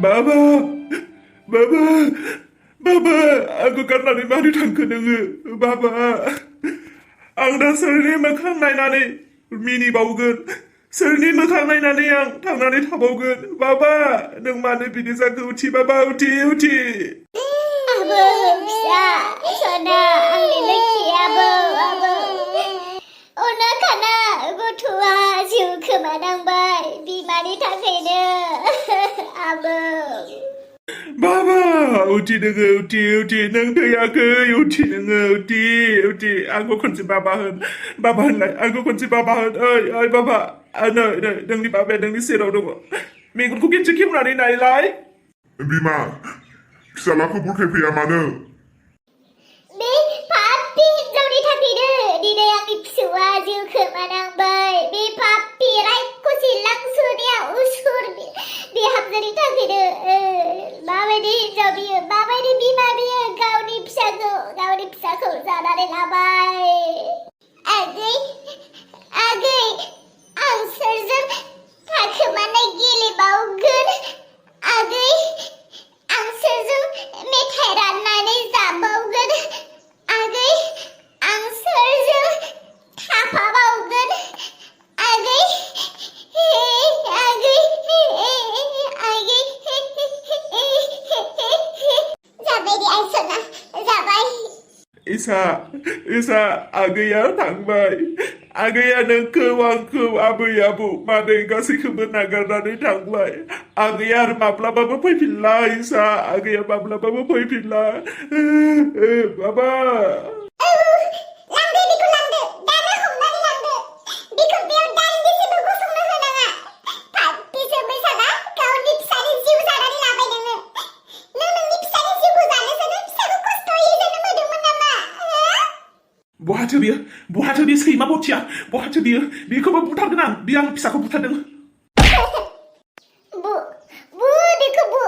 Baba, Baba, Baba, aku karena mari tangke dengu, Baba. Ang दा सोरनि मोखां नायनानै मिनि बावगोन सोरनि मोखां नायनानै आं थांनानै थाबावगोन बाबा नों मानो बिदि जाखो उथि बाबा उथि आबौ फिसा सना आंनि लोखि आबौ अना खाना गथ'आ जिउ खोमानांबाय बिमानि थाखायनो आबौ बाबा उथि नोङो उथि नों थैयाखै उथि नोङो उथि आंखौ खनसे बाबा होनलाय आंखौ खनसे बाबा होन ओइ बाबा नै नोंनि बाबाया नोंनि सेराव दङ मेगनखौ खेबसे खेवनानै नायलाय बिमा फिसालाखौ बुरखायफैया मानो बे पापि हिन्जावनि थाखायनो दिनै आंनि फिसौआ जिउ खोमानांबाय बे पापि रायखसि लांसुनिया उसुर बिहामजोनि थाखायनो माबायदि हिन्जाव बियो माबायदि बिमा बियो गावनि फिसाखौ जानानै लाबाय आगै आं सोरजों थाखोमानाय गेलेबावगोन आगै आं सोरजों मेथाइ राननानै जाबावगोन आगै आं सोरजों थाफाबावगोन आगै जाबाय दे आइ सना जाबाय इसा आगैया थांबाय आगैया नोंखौ आंखौ आबै आबौ मादै गासैखौबो नागारनानै थांबाय आगैया आरो माब्लाबाबो फैफिनला इसा आगैया माब्लाबाबो फैफिनला बाबा बहाथो बियो सैमा बथिया बहाथो बिखौबो बुथारगोन आं बियो आं फिसाखौ बुथारदों बेखौबो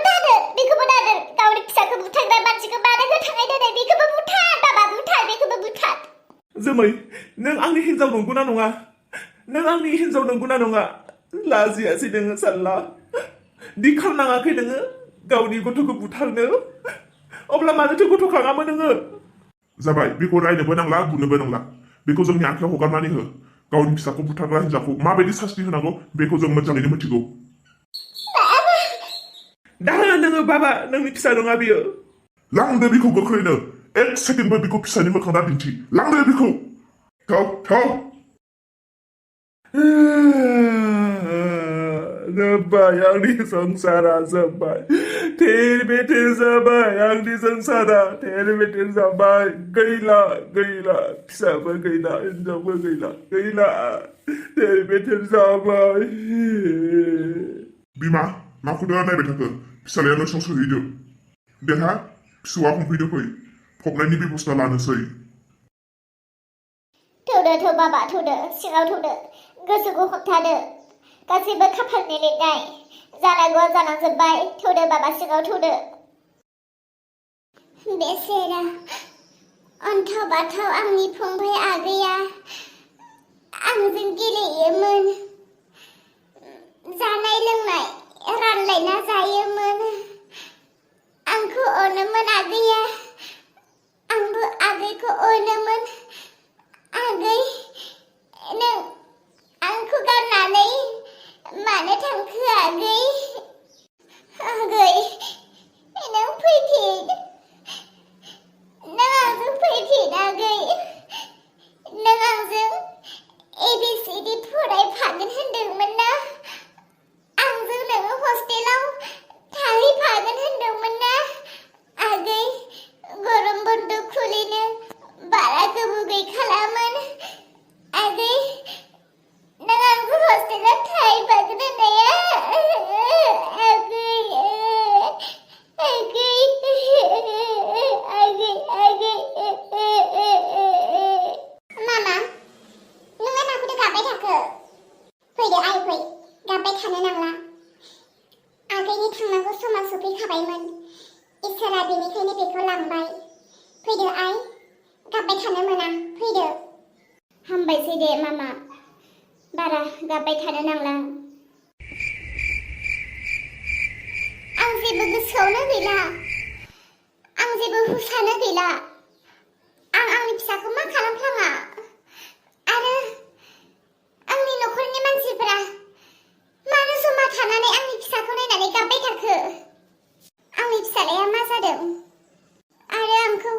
दादो गावनि फिसाखौ बुथारग्रा मानसिखौ मानो गोथाङै दोनो बेखौबो बुथार बाबा बुथार बेखौबो बुथार जोमै नों आंनि हिन्जाव नंगौना नङा लाजियासै नोङो सानला दि खालामनाङाखै नोङो गावनि गथ'खौ बुथारनो अब्ला मानोथो गथ' खाङामोन नोङो जाबाय बेखौ रायनोबो नांला बुनोबो नांला बेखौ जोंनि आखायाव हगारनानै हो गावनि फिसाखौ बुथारग्रा हिन्जावखौ माबायदि सास्ति होनांगौ बेखौ जों मोजाङैनो मिथिगौ दाहोना नोङो बाबा नोंनि फिसा नङा बियो लांदो बिखौ गोख्रैनो 1 सेकेन्डबो बिखौ फिसानि मोखाङा दिन्थि लांदो बिखौ थाव जोब्बाय आंनि संसारा जोब्बाय थेर बेथेर जाबाय आंनि संसारा थेर बेथेर जाबाय गैला फिसाबो गैला हिन्जावबो गैला थेर बेथेर जाबाय बिमा माखौ नायबाय थाखो फिसालाया नोंसाव सोहैदो देहा फिसौआ हमफैदो फै फबनायनि बेबस्था लानोसै थौदो बाबा थौदो सिङाव थौदो गोसोखौ होबथादो गासैबो खाफालनि लिरनाय जानांगौआ जालांजोब्बाय थौदो बाबा सिङाव थौदो बेसेरा अन्थाव बाथाव आंनि फंबाय आगैया आंजों गेलेयोमोन जानाय लोंनाय रानलायना जायोमोन आंखौ अनोमोन आगैया आंबो आगैखौ अनोमोन आगै नों आंखौ गारनानै मानो थांखो आगै नों फैफिन नों आंजों फैफिन आगै नों आंजों ABCD फरायफागोन होनदोंमोन ना आंजों नोङो हस्टेलाव थाहैफागोन होनदोंमोन ना आगै गरम बन्द खुलिनो बारा गोबाव गैखालामोन आगै नों आंखौ हस्टेलाव थाहैफागोन होननाया मामा नोंलाय माखौथो गाबबाय थाखो फैदो आइ फै गाबबाय थानो नांला आगैनि थांनांगौ समा सफैखाबायमोन इसोरा बेनिखायनो बेखौ लांबाय फैदो आइ गाबबाय थानो मोना फैदो हामबायसै दे मामा बारा गाबबाय थानो नांला जेबो गोसोआवनो गैला आं जेबो हुसानो गैला आं आंनि फिसाखौ मा खालामफ्लाङा आरो आंनि न'खरनि मानसिफोरा मानो जमा थानानै आंनि फिसाखौ नायनानै गाबबाय थाखो आंनि फिसालाया मा जादों आरो आंखौ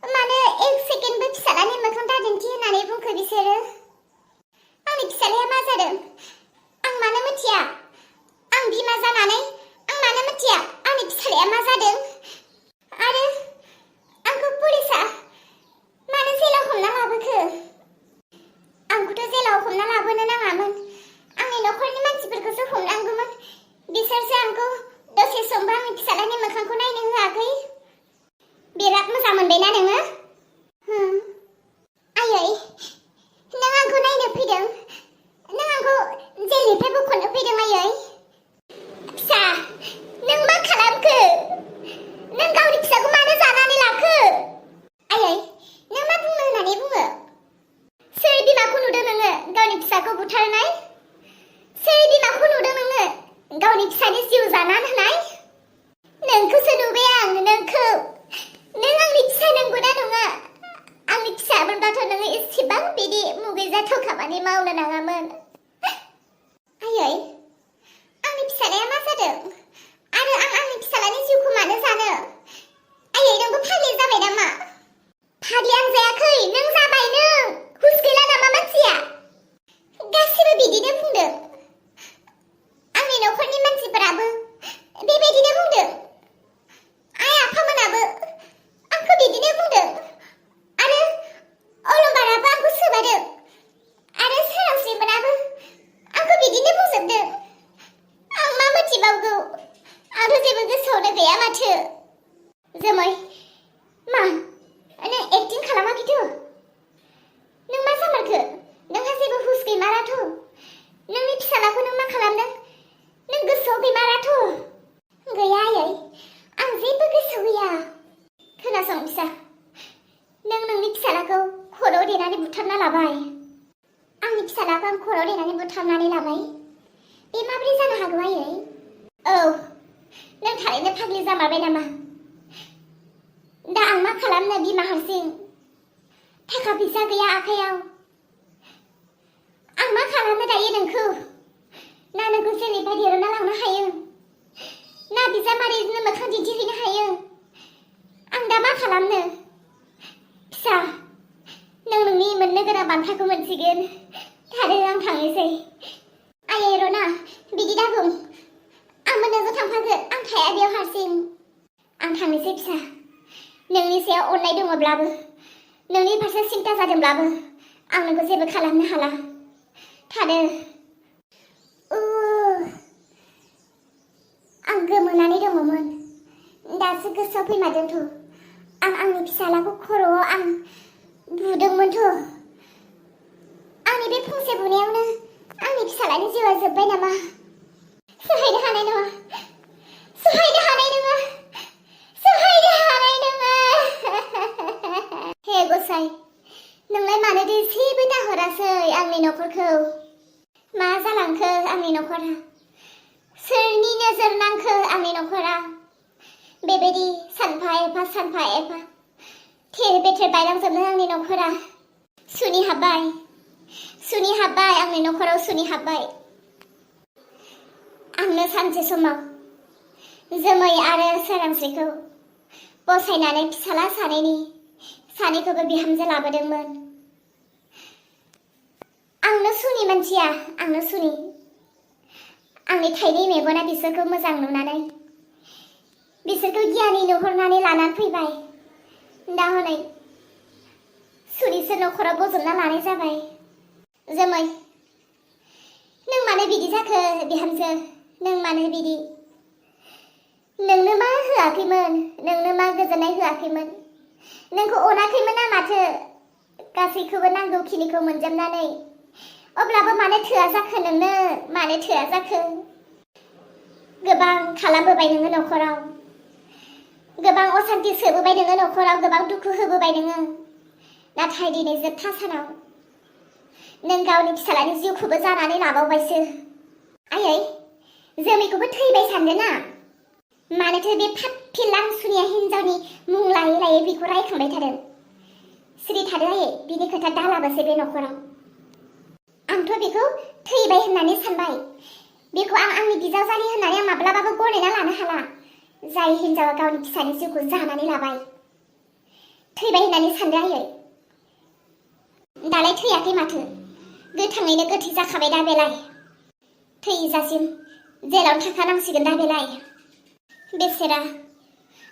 मानो एक सेकेन्डबो फिसालानि मोखां दादिन्थि होननानै बुंखो बिसोरो आंनि फिसालाया मा जादों आं मानो मिथिया आं बिमा जानानै आं मानो मिथिया आंनि फिसालाया मा जादों आरो आंखौ पुलिसा मानो जेलाव हमना लाबोखो आंखौथ' जेलाव हमना लाबोनो नाङामोन आंनि न'खरनि मानसिफोरखौसो हमनांगौमोन बिसोरसो आंखौ दसे समबो आंनि फिसालानि मोखांखौ नायनो होआखै बिराद मोजां मोनबायना नोङो आयै नों आंखौ नायनो फैदों नों आंखौ जेलनिफ्राय बख'नो फैदों आयै फिसा नों मा खालामखो नों गावनि फिसाखौ मानो जानानै लाखो आयै नों मा बुंनो होननानै बुङो सोर बिमाखौ नुदों नोङो गावनि फिसाखौ बुथारनाय सोर बिमाखौ नुदों नोङो गावनि फिसानि जिउ जानानै होनाय नोंखौसो नुबाय आं नोंखौ नों आंनि फिसा नंगौना नङा आंनि फिसामोनबाथ' नोङो एसेबां बिदि मुगैजाथाव खामानि मावनो नाङामोन आयै आंनि फिसालाया मा जादों आरो आं आंनि फिसालानि जिउखौ मानो जानो आयै नोंबो फाग्लि जाबाय नामा फाग्लि आं जायाखै नों जाबाय नों हुस गैला नामा मानसिया गासिबो बिदिनो बुंदों आंनि न'खरनि मानसिफोराबो बेबायदिनो बुंदों आइ आफामोनाबो आंखौ बिदिनो बुंदों आरो अलंबाराबो आंखौ सोबादों आरो सोरांस्रिमोनाबो आंखौ बिदिनो बुंजोबदों आं मा मिथिबावगौ आंथ' जेबो गोसोआवनो गैया माथो जोमै मा नों एक्टिं खालामाखैथ' नों मा जामारखो नोंहा जेबो हुस गैमाराथ' नोंनि फिसालाखौ नों मा खालामदों नों गोसोआव गैमाराथ' गैया आयै आं जेबो गोसोआव गैया खोनासं फिसा नों नोंनि फिसालाखौ खर'आव देनानै बुथारना लाबाय आंनि फिसालाखौ आं खर'आव देनानै बुथारनानै लाबाय बे माबोरै जानो हागौ आयै औ नों थारैनो फाग्लि जामारबाय नामा दा आं मा खालामनो बिमा हारसिं थाखा फैसा गैया आखायाव आं मा खालामनो दायो नोंखौ ना नोंखौ जेलनिफ्राय दिहुनना लांनो हायो ना बिजामादैनो मोखां दिन्थिहैनो हायो आं दा मा खालामनो फिसा नों नोंनि मोननो गोनां बान्थाखौ मोनसिगोन थादो आं थांनोसै आयै रना बिदि दाबुं आंबो नोंजों थांफागोन आं थाया बेयाव हारसिं आं थांनोसै फिसा नोंनि सायाव अननाय दङब्लाबो नोंनि फारसे सिन्था जादोंब्लाबो आं नोंखौ जेबो खालामनो हाला थादो आं गोमोनानै दङमोन दासो गोसोआव फैमारदोंथ' आं आंनि फिसालाखौ खर'आव आं बुदोंमोनथ' आंनि बे फंसे बुनायावनो आंनि फिसालानि जिउआ जोब्बाय नामा सहायनो हानाय नङा सहायनो हानाय नङा सहायनो हानाय नङा हे गसाइ नोंलाय मानो एसेबो दाहरासै आंनि न'खरखौ मा जालांखो आंनि न'खरा सोरनि नोजोर नांखो आंनि न'खरा बेबायदि सानफा एफा थेर बेथेर बायलांजोबनो आंनि न'खरा सुनि हाब्बाय आंनि न'खराव सुनि हाब्बाय आंनो सानसे समाव जोमै आरो सोरांस्रिखौ बसायनानै फिसाला सानैखौबो बिहामजो लाबोदोंमोन आंनो सुनि मानसिया आंनो सुनि आंनि थाइनै मेगना बिसोरखौ मोजां नुनानै बिसोरखौ गियानि नुहुरनानै लानानै फैबाय दा हनै सुनिसो न'खराव बजबना लानाय जाबाय जोमै नों मानो बिदि जाखो बिहामजो नों मानो बिदि नोंनो मा होआखैमोन नोंनो मा गोजोननाय होआखैमोन नोंखौ अनाखैमोन ना माथो गासैखौबो नांगौखिनिखौ मोनजोबनानै अब्लाबो मानो थोआ जाखो नोंनो मानो थोआ जाखो गोबां खालामबोबाय नोङो न'खराव गोबां असान्ति सोबोबाय नोङो न'खराव गोबां दुखु होबोबाय नोङो नाथाय दिनै जोबथा सानाव नों गावनि फिसालानि जिउखौबो जानानै लाबावबायसो आयै जोमैखौबो थैबाय सानदों ना मानोथो बे फिल्लां सुनिया हिन्जावनि मुं लायै लायै बिखौ रायखांबाय थादों? सिरि थादो आयै, बिनि खोथा दालाबोसै बे न'खराव। आंथ' बेखौ थैबाय होननानै सानबाय। बेखौ आंनि बिजावजालि होननानै आं माब्लाबाबो गनायना लानो हाला। जाय हिन्जावा गावनि फिसानि जिउखौ जानानै लाबाय, थैबाय होननानै सानदो आयै। दालाय थैयाखै माथो, गोथाङैनो गोथै जाखाबाय दा बेलाय। थैजासिम जेलावनो थाखानांसिगोन दा बेलाय। बेसेरा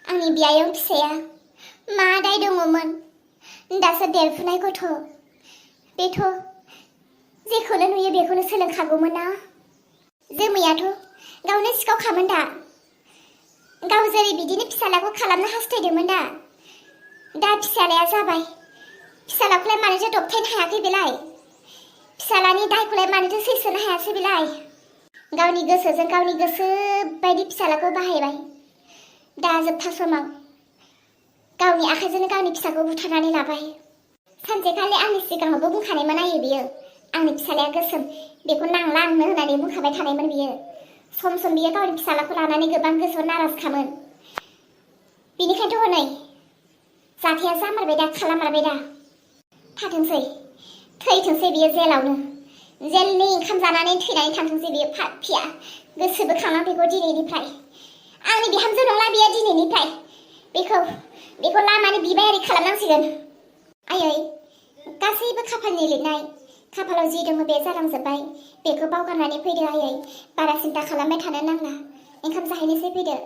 आंनि बियायं फिसाया मा दाय दङमोन? दासो देरफुनाय गथ', बेथ' जेखौनो नुयो बेखौनो सोलोंखागौमोन ना। जोमैयाथ' गावनो सिखावखामोन दा। गाव जेरै बिदिनो फिसालाखौ खालामनो हास्थायदोंमोन दा। दा फिसालाया जाबाय, फिसालाखौलाय मानोथो दबथायनो हायाखै बेलाय? फिसालानि दायखौलाय मानोथो सैसोनो हायासै बेलाय? गावनि गोसोजों गावनि गोसो बायदि फिसालाखौ बाहायबाय। दा जोबथा समाव गावनि आखाइजोंनो गावनि फिसाखौ बुथारनानै लाबाय। सानसेखालि आंनि सिगाङावबो बुंखानायमोन आयो बियो। आंनि फिसालाया गोसोम, बेखौ नांला आंनो होननानै बुंखाबाय थानायमोन बियो। सम सम बियो गावनि फिसालाखौ लानानै गोबां गोसोआव नाराजखामोन। बिनिखायनोथ' हनै जाथाया जामारबाय दा, खालामारबाय दा। थाथोंसै, थैथोंसै बियो जेलावनो। जेलनि ओंखाम जानानै थैनानै थांथोंसै बियो पापिया। गोसो बोखांना बेखौ दिनैनिफ्राय। आंनि बिहामजो नंला बियो दिनैनिफ्राय। बेखौ लामानि बिबायारि खालामनांसिगोन। आयै, गासैबो खाफालनि लिरनाय। खाफालाव जि दङ बे जालांजोब्बाय। बेखौ बावगारनानै फैदो आयै। बारा सिन्था खालामबाय थानो नांला। ओंखाम जाहैनोसै फैदो।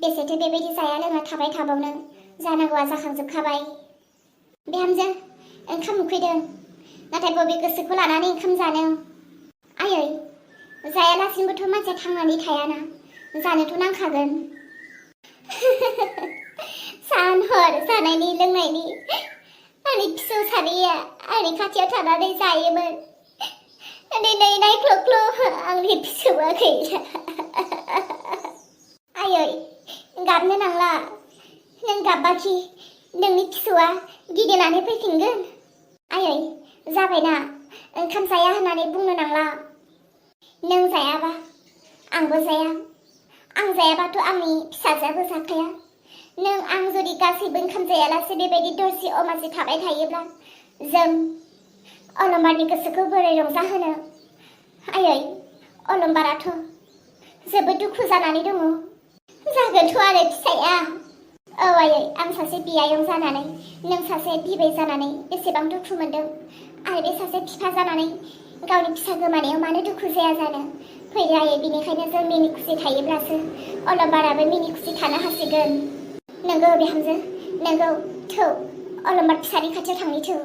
बेसेथो बेबायदि जाया लोङा थाबाय थाबावनो? जानांगौआ जाखांजोबखाबाय। बिहामजो, ओंखाम उखैदों, नाथाय बबे गोसोखौ लानानै ओंखाम जानो? आयै, जायालासिनोबोथ' मानसिया थांनानै थायाना, जानोथ' नांखागोन। सान हर जानायनि लोंनायनि आंनि फिसौ सानैया आंनि खाथियाव थानानै जायोमोन। दिनै नायख्ल' आंनि फिसौआ गैला। आयै, गाबनो नांला। नों गाबबाखि नोंनि फिसौआ गिदिंनानै फैफिनगोन। आयै, जाबायना, ओंखाम जाया होननानै बुंनो नांला। नों जायाबा आंबो जाया। आं जायाबाथ' आंनि फिसाजोआबो जाखाया। नों आं जुदि गासैबो ओंखाम जायालासे बेबायदि दरसि अमासि थाबाय थायोब्ला जों अलंबारनि गोसोखौ बोरै रंजाहोनो? आयै, अलंबाराथ' जोबोद दुखु जानानै दङ। जागोनथ' आरो फिसाया। औ आयै, आं सासे बियायं जानानै, नों सासे बिबै जानानै बेसेबां दुखु मोनदों। आरो बे सासे बिफा जानानै गावनि फिसा गोमानायाव मानो दुखु जाया जानो? फैदो आयै, बिनिखायनो जों मिनि खुसि थायोब्लासो अलंबाराबो मिनि खुसि थानो हासिगोन। नोंगौ बिहामजो, नोंगौ। थौ, अलंबार फिसानि खाथियाव थांनि थौ।